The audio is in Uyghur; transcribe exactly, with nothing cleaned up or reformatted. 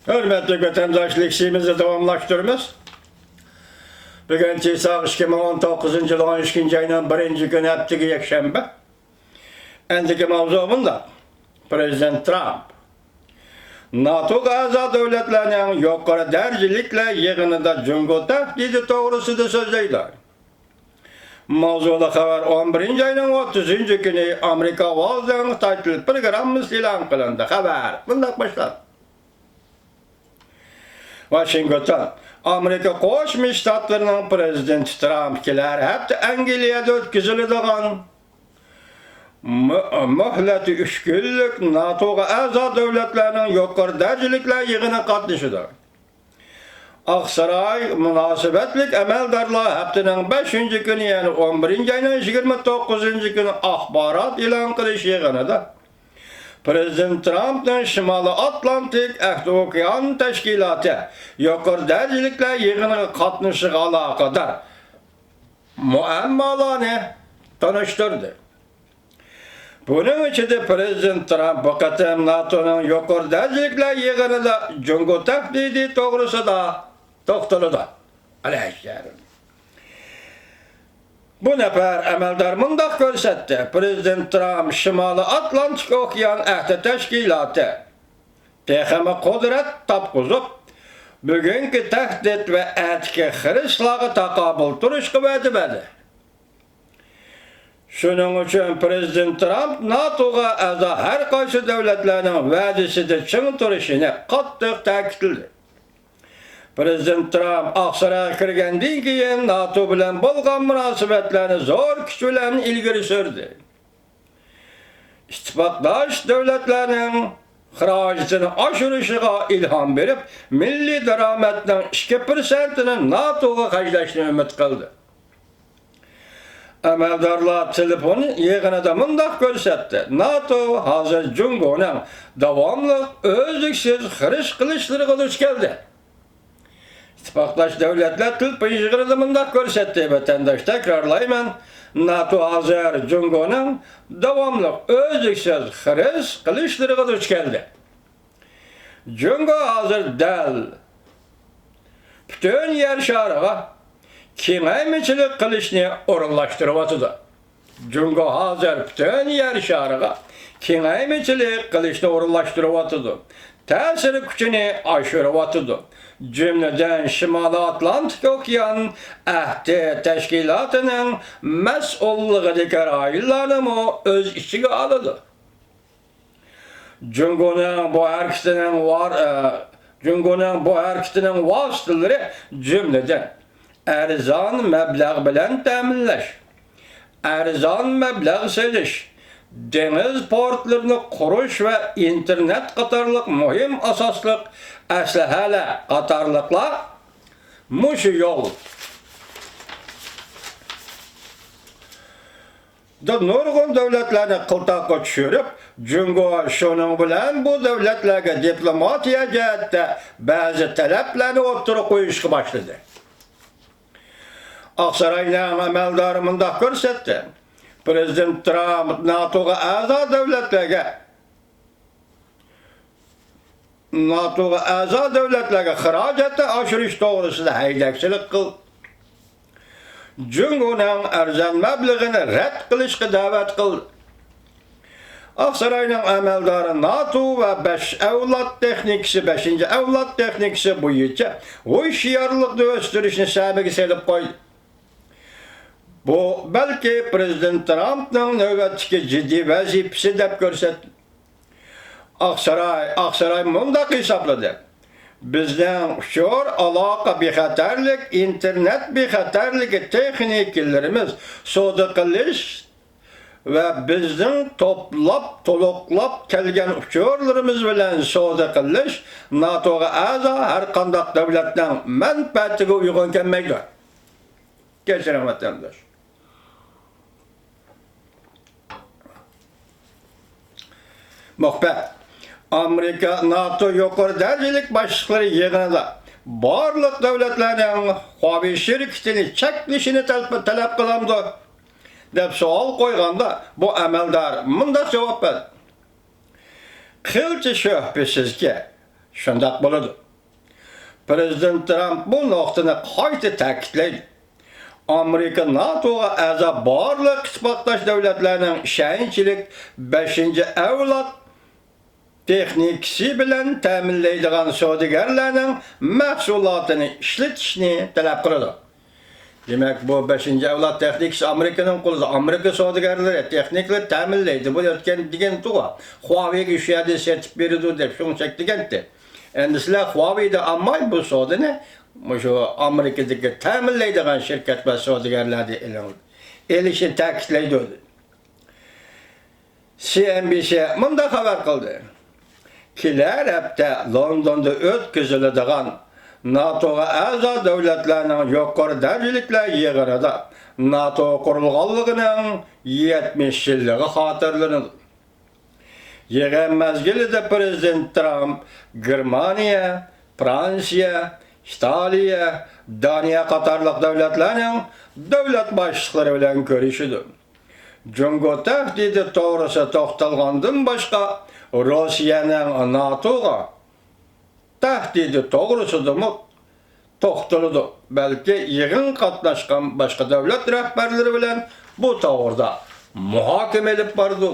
ھۆرمەتلىك ۋەتەنداشلار، لېكسىيىمىزنى داۋاملاشتۇرىمىز. بۈگۈن چىساغ ئىككى مىڭ ئون توققۇزىنچى يىلىنىڭ ئون ئىككىنچى ئاينىڭ بىرىنچى كۈنى، ھەپتىگە يەكشەنبە. ئەندىكى ماۋزۇ مۇنداق. پرېزىدېنت ترامپ ناتوغا ئەزا دۆلەتلەرنىڭ يۇقىرى دەرىجىلىكلەر يىغىنىدا جۇڭگو تەھدىتى توغرىسىدا سۆزلەيدۇ. ماۋزۇلۇق خەۋەر ئون بىرىنچى ئاينىڭ ئوتتۇزىنچى كۈنى ئامېرىكا ئاۋازىنىڭ خىتاي تىل پروگراممىسى ئېلان قىلىندى. خەۋەر مۇنداق باشلاندى. ۋاشىنگتون. ئامېرىكا قوشما شتاتلىرىنىڭ پرېزىدېنتى ترامپ كېلەر ھەپتە ئەنگلىيەدە ئۆتكۈزۈلىدىغان مۆ-، مۆھلىتى ئۈچ كۈنلۈك ناتوغا ئەزا دۆلەتلەرنىڭ يۇقىرى دەرىجىلىكلەر يىغىنىغا قاتنىشىدۇ. ئاقساراي مۇناسىۋەتلىك ئەمەلدارلار ھەپتىنىڭ بەشىنچى كۈنى، يەنى ئون بىرىنچى ئاينىڭ يىگىرمە توققۇزىنچى كۈنى ئاخبارات ئېلان قىلىش يىغىنىدا پرېزىدېنت ترامپنىڭ شىمالىي ئاتلانتىك ئەھدى ئوكيان تەشكىلاتى يۇقىرى دەرىجىلىكلەر يىغىنىغا قاتنىشىشىغا ئالاقىدار مۇئەممالارنى تونۇشتۇردى. بۇنىڭ ئىچىدە پرېزىدېنت ترامپ بۇ قېتىم ناتونىڭ يۇقىرى دەرىجىلىكلەر يىغىنىدا جۇڭگو تەھدىتى توغرىسىدا توختىلىدۇ. ئەلەيھىسسالام. بۇ نەپەر ئەمەلدار مۇنداق كۆرسەتتى: پرېزىدېنت ترامپ شىمالىي ئاتلانتىك ئوكيان ئەھدى تەشكىلاتى تېخىمۇ قۇدرەت تاپقۇزۇپ، بۈگۈنكى تەھدىت ۋە ئەتىكى خىرىسلارغا تاقابىل تۇرۇشقا ۋەدە بەردى. شۇنىڭ ئۈچۈن پرېزىدېنت ترامپ ناتوغا ئەزا ھەر قايسى دۆلەتلەرنىڭ ۋەدىسىدە چىڭ تۇرۇشىنى قاتتىق تەكىتلىدى. پرېزىدېنت ترامپ ئاقسارايغا كىرگەندىن كېيىن، ناتو بىلەن بولغان مۇناسىۋەتلەرنى زور كۈچ بىلەن ئىلگىرى سۈردى. ئىتتىپاقداش دۆلەتلەرنىڭ خىراجىتىنى ئاشۇرۇشىغا ئىلھام بېرىپ، مىللىي دارامەتنىڭ ئىككى پىرسەنتىنى ناتوغا خەجلەشنى ئۈمىد قىلدى. ئەمەلدارلار تېلېفون يىغىنىدا مۇنداق كۆرسەتتى: ناتو ھازىر جۇڭگونىڭ داۋاملىق ئۈزلۈكسىز خىرىس قىلىشلىرىغا دۇچ كەلدى. ئىتتىپاقداش دۆلەتلەر تېلېفون يىغىنىدا مۇنداق كۆرسەتتى، ۋەتەنداش، تەكرارلايمەن، ناتو ھازىر جۇڭگونىڭ داۋاملىق ئۈزلۈكسىز خىرىس قىلىشلىرىغا دۇچ كەلدى. جۇڭگو ھازىر دەل پۈتۈن يەر شارىغا كېڭەيمىچىلىك قىلىشنى ئورۇنلاشتۇرۇۋاتىدۇ. جۇڭگو ھازىر پۈتۈن يەر شارىغا كېڭەيمىچىلىك قىلىشنى ئورۇنلاشتۇرۇۋاتىدۇ. تەسىر كۈچىنى ئاشۇرۇۋاتىدۇ. جۈملىدىن، شىمالىي ئاتلانتىك ئوكيان ئەھدى تەشكىلاتىنىڭ مەسئۇللۇقىدىكى رايونلارنىمۇ ئۆز ئىچىگە ئالىدۇ. جۇڭگونىڭ بۇ ھەرىكىتىنىڭ ۋار-، ئە، جۇڭگونىڭ بۇ ھەرىكىتىنىڭ ۋاسىتىلىرى، جۈملىدىن، ئەرزان مەبلەغ بىلەن تەمىنلەش، ئەرزان مەبلەغ سېلىش، دېڭىز پورتلىرىنى قۇرۇش ۋە ئىنتېرنېت قاتارلىق مۇھىم ئاساسلىق ئەسلىھەلەر قاتارلىقلار مۇشۇ يول. دا نۇرغۇن دۆلەتلەرنى قىلتاققا چۈشۈرۈپ، جۇڭگو شۇنىڭ بىلەن بۇ دۆلەتلەرگە دىپلوماتىيە جەھەتتە بەزى تەلەپلەرنى ئوتتۇرىغا قويۇشقا باشلىدى. ئاقساراينىڭ ئەمەلدارى مۇنداق كۆرسەتتى: پرېزىدېنت ترامپ ناتوغا ئەزا دۆلەتلەرگە ناتوغا ئەزا دۆلەتلەرگە خىراجەتنى ئاشۇرۇش توغرىسىدا ھەيدەكچىلىك قىل، جۇڭگونىڭ ئەرزان مەبلىغىنى رەت قىلىشقا دەۋەت قىلدى. ئاقساراينىڭ ئەمەلدارى ناتو ۋە بەش ئەۋلاد تېخنىكىسى، بەشىنچى ئەۋلاد تېخنىكىسى بويىچە ھوشيارلىقنى ئۆستۈرۈشنى سەمىگە سېلىپ قويدى. بۇ، بەلكى، پرېزىدېنت ترامپنىڭ نۆۋەتتىكى جىددىي ۋەزىپىسى دەپ كۆرسەتتى. ئاقساراي، ئاقساراي مۇنداق ھېسابلىدى: بىزنىڭ ئۇچۇر ئالاقە بىخەتەرلىك، ئىنتېرنېت بىخەتەرلىكى تېخنىكىلىرىمىز، سودا قىلىش ۋە بىزنىڭ توپلاپ، تولۇقلاپ كەلگەن ئۇچۇرلىرىمىز بىلەن سودا قىلىش ناتوغا ئەزا ھەر قانداق دۆلەتنىڭ مەنپەئەتىگە ئۇيغۇن كەلمەيدۇ. كەچۈرۈڭ، ۋەتەنداش. مۇخبىر، ئامېرىكا ناتو يۇقىرى دەرىجىلىك باشلىقلىرى يىغىنىدا بارلىق دۆلەتلەرنىڭ خۇاۋېي شىركىتىنى چەكلىشىنى تەلەپ، تەلەپ قىلامدۇ؟ دەپ سوئال قويغاندا، بۇ ئەمەلدار مۇنداق جاۋاب بەردى: قىلچە شۈبھىسىزكى، شۇنداق بولىدۇ. پىرېزىدېنت ترامپ بۇ نۇقتىنى قايتا تەكىتلەيدۇ. ئامېرىكا ناتوغا ئەزا بارلىق ئىتتىپاقداش دۆلەتلەرنىڭ ئىشەنچلىك بەشىنچى ئەۋلاد تېخنىكىسى بىلەن تەمىنلەيدىغان سودىگەرلەرنىڭ مەھسۇلاتىنى ئىشلىتىشنى تەلەپ قىلىدۇ. دېمەك، بۇ بەشىنچى ئەۋلاد تېخنىكىسى ئامېرىكىنىڭ قولىدا. ئامېرىكا سودىگەرلىرى تېخنىكىلار تەمىنلەيدۇ. بۇ ئۆتكەن دېگەنتىغۇ، خۇاۋېيگە شۇ يەردە سېتىپ بېرىدۇ دەپ شۇنچە دېگەنتى. ئەمدى سىلەر خۇاۋېيدە ئالماي بۇ سودىنى مۇشۇ ئامېرىكىدىكى تەمىنلەيدىغان شىركەت ۋە سودىگەرلەردىن ئېلىڭ، ئېلىشنى تەكىتلەيدۇ. سى ئېن بى سى مۇنداق خەۋەر قىلدى: كېلەر ھەپتە لوندوندا ئۆتكۈزۈلىدىغان ناتوغا ئەزا دۆلەتلەرنىڭ يۇقىرى دەرىجىلىكلەر يىغىنىدا ناتو قۇرۇلغانلىقىنىڭ يەتمىش يىللىقى خاتىرىلىنىدۇ. يىغىن مەزگىلىدە پىرېزىدېنت ترامپ گېرمانىيە، فرانسىيە، ئىتالىيە، دانىيە قاتارلىق دۆلەتلەرنىڭ دۆلەت باشلىقلىرى بىلەن كۆرۈشىدۇ. جۇڭگو تەھدىتى توغرىسىدا توختالغاندىن باشقا، روسىيەنىڭ ناتوغا تەھدىتى توغرىسىدىمۇ توختىلىدۇ. بەلكى يىغىنغا قاتناشقان باشقا دۆلەت رەھبەرلىرى بىلەن بۇ توغرىدا مۇھاكىمە ئېلىپ بارىدۇ.